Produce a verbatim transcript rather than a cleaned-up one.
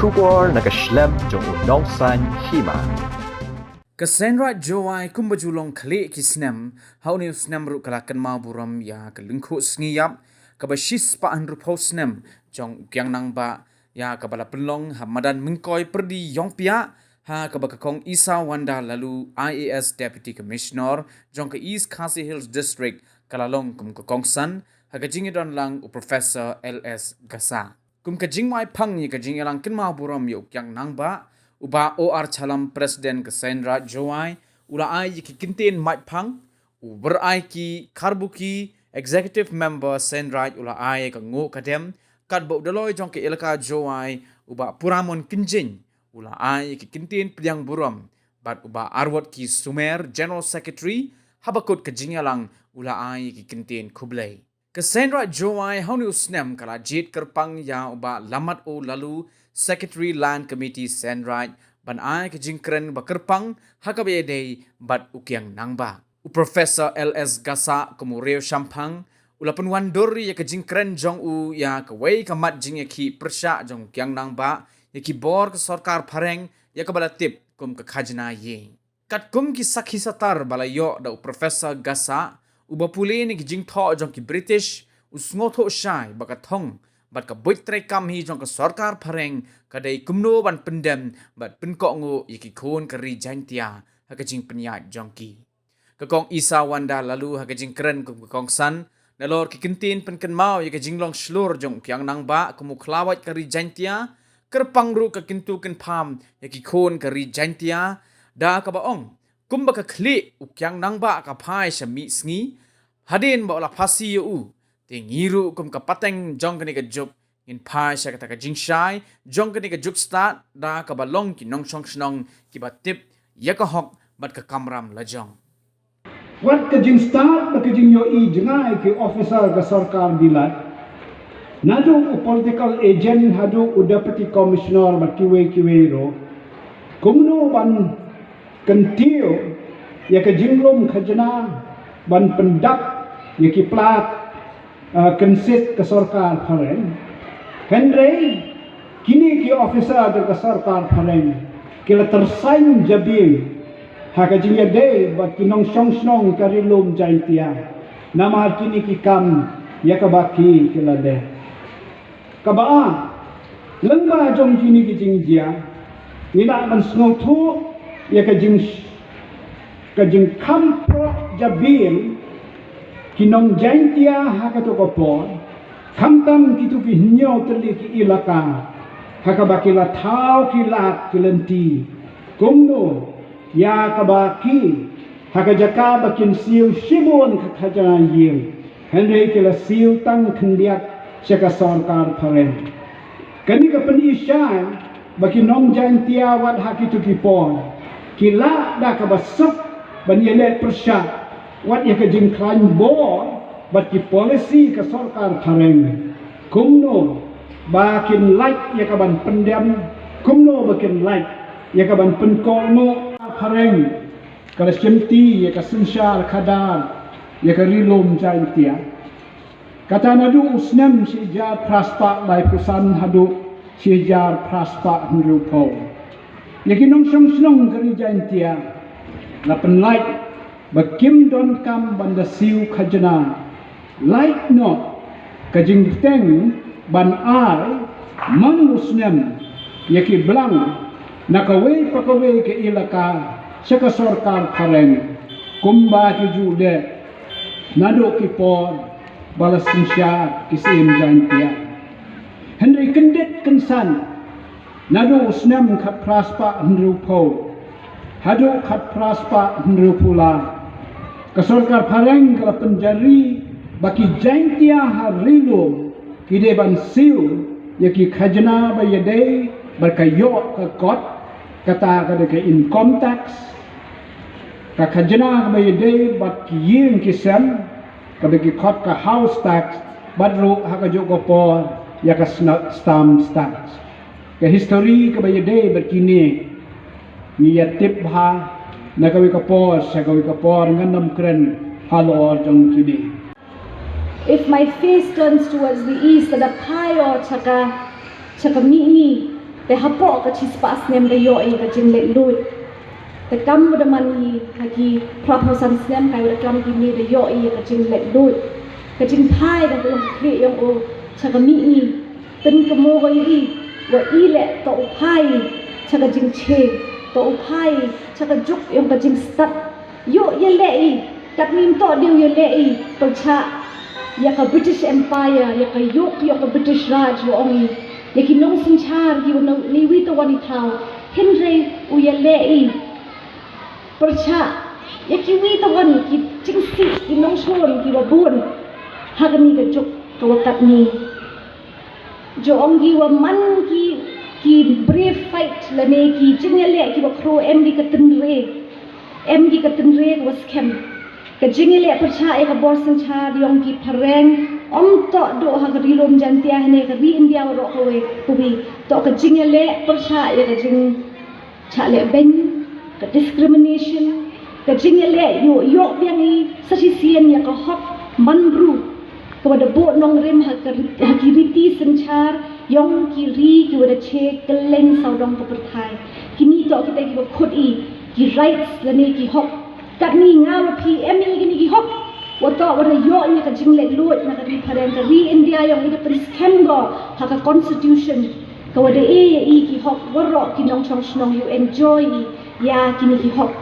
Khubor na ka shlem jong u Nongsaiñ Hima. Ka Seiñraij Jowai kumba ju long khlieh ki snem, ha une u snem ruh ka la kynmaw burom ïa ka lyngkhuh sngi ïap kaba shispah hynriewphew snem jong u Kiang Nangbah, ïa kaba la pynlong ha madan Mynkoi Pyrdi Ïongpiah, ha kaba ka Kong Isawanda Laloo, I A S Deputy Commissioner jong ka East Khasi Hills District, ka la long kum ka kongsan ha ka jingïadonlang u Professor L S Gassah. Kum ka jingwai phang ïa ka jingïalang kynmaw burom ïa u Kiang Nangbah, u Bah O R Challam, President ka Seiñraij Jowai, u la ai ïa ki kyntien mait phang, u Brai ki Kharbuki, Executive Member Seiñraij, u la ai ïa ka nguh ka dem, katba u Dolloi jong ka Elaka Jowai, u Bah Puramon Kynjing, u la ai ïa ki kyntien pdiang burom, bad u Bah Arwot ki Sumer, General Secretary, ha bakut ka jingïalang u la ai ïa ki kyntien khublei. Ka Seiñraij Jowai ha une u snem ka la jied kyrpang ïa u Bah Lammat O Laloo, Secretary Land Committee Seiñraij, ban ai ka jingkren ba kyrpang ha kaba ïadei bad u Kiang Nangbah. U Professor L S Gassah kum u riew shemphang, u la pynwandur ïa ka jingkren jong u ïa kawei ka mat jingïakhih pyrshah jong u Kiang Nangbah ïa ki bor ka sorkar phareng, ïa kaba la tip kum ka khajna ïing. Katkum ki sakhi satar ba la ïoh da u Professor Gassah, uba pule na ki jingthoh jong ki British, u sngewthuh shai ba ka thong bad ka buit treikam hi jong ka sorkar phareng ka dei kumno ban pyndem bad pynkohnguh ïa ki khun ka ri Jaintia ha ka jingpynïaid jong ki. Ka Kong Isawanda Laloo ha ka jingkren kum ka kongsan, nalor ki kyntien pynkynmaw ïa ka jinglong shlur jong u Kiang Nangbah kum u khlawait ka ri Jaintia, kyrpang ruh ka kyntu kynpham ïa ki khun ka ri Jaintia, da kaba ong, kumba ka khlieh u Kiang Nangbah ka phai sha mih sngi, hadien ba u la phasi ïa u, te ngi ruh kum ka pateng jong kane ka juk, ngin phai sha kata ka jingshai jong kane ka juk stad, da kaba long ki nongshong shnong kiba tip ïa ka hok bad ka kamram lajong. Wat ka jingstad bad ka jingïohi jngai ki officer ka sorkar Bilat, naduh u political agent haduh u deputy commissioner bad kiwei kiwei ruh, kumno ban kyntiew ïa ka jinglum khajna ban pyndap ïa ki plat, ah, kynsit ka sorkar phareng. Hynrei kine ki officer jong ka sorkar phareng ki la tyrsain jabieng ha ka jingïadei bad ki nongshong shnong ka ri lum Jaintia namar kine ki kam ïa kaba ki ki la leh. Kaba ar, lyngba jong kine ki jingjia, ngi lah ban sngewthuh ïa ka jing, ka jingkham proh jabieng ki nong Jaintia ha kato ka por, khamtam kito ki hynñiew tylli ki elaka ha kaba ki la thaw ki lad ki lynti, kumno ïa kaba ki ha ka jaka ba kin siew shibun ka khajna ïing, hynrei ki la siew tang khyndiat sha ka sorkar phareng. Kane ka pyni shai ba ki nong Jaintia wat ha kito ki por ki lah da kaba suk ban ïaleh pyrshah wat ïa ka jingkhlaiñ bor bad ki policy ka sorkar phareng, kumno ba kin lait ïa ka ban pyndem, kumno ba kin lait ïa ka ban pynkohnguh. Phareng ka la shimti ïa ka synshar khadar ïa ka ri lum Jaintia. Kata naduh u snem shi hajar phra spah laiphew san haduh shi hajar phra spah hynriewphew, ïa ki nongshong shnong ka ri Jaintia la pynlait ba kim donkam ban da siew khajna. Lait noh ka jingbteng ban ai man u snem ïa ki blang na kawei pa kawei ka elaka sha ka sorkar phareng, kumba ki ju leh naduh ki por ba la synshar ki Syiem Jaintia. Hynrei kyndit kynsan, naduh u snem khatphra spah hynriewphew haduh khatphra spah hynriewphew lai, ka sorkar phareng ka la pynjari ba ki Jaintia ha ri lum ki dei ban siew ïa ki khajna ba ïadei bad ka ïoh ka kot, kata ka dei ka income tax, ka khajna ba ïadei bad ki ïing ki sem, kaba ki khot ka house tax, bad ruh ha kajuh ka por ïa ka sna-, stamp tax. Ka history kaba ïadei bad kine ngi ïa tip bha na kawei ka por sha kawei ka por, ngan ym kren halor jong kine. If my face turns towards the east, lada phai o cha ka, cha ka mihngi, Te hapoh ka chispah snem da ïoh ïa ka jingleit luid. Te kam ba da man hi ha ki phra phew san snem, kai ba da klam kine da ïoh ïa ka jingleit luid. Ka jingphai da ka long khlieh ïong u cha ka mihngi. Pynkhih mo ka ïohi wa i leh to u phai cha ka jingche, to u phai cha ka juk ïong ka jingstad. Ïoh ïaleh i, kat nim to dei u ïaleh i pyrshah ïa ka British Empire, ïa ka juk ïong ka British Raj wa ong i. Ïa ki nongsynshar ki wa nong ni wi to wan i thaw. Hynrei u ïaleh i pyrshah ïa ki wi to wan ki jingsih ki nongshun ki wa bun. Ha kani ka juk ka wa kat ni. Jo ong ki wa man ki ki brave fight lane ki jingïaleh ki wa khro em ki ka tynre. Em ki ka tynre ka wa skhem. Ka jingïaleh pyrshah ïa ka bor synshar ïong ki phareng. Om to do ha ka ri lum Jaintia hane ka ri India wa rok ka wei. Kubi to ka jingïaleh pyrshah ïa ka jing Chah leh beiñ, ka discrimination, ka jingïaleh ïoh ïoh biang i sa shisien ïa ka hok man bru. Ka wa da buh nongrim ha ka ri- ha ki riti synshar ïong ki ri ki wa da che kylleng sawdong ka pyrthai. Kini to kita ki wa khot i ki rights lane ki hok. Katni nga wa phi em i kini ki hok. Wa to wa da ïoh ïa ka jingleh luid na ka ri phareng ka ri India ïong i da pynskhem go ha ka constitution. Ka wa da e ïa i ki hok waroh ki nongchong shnong ïoh enjoy i ïa kini ki hok.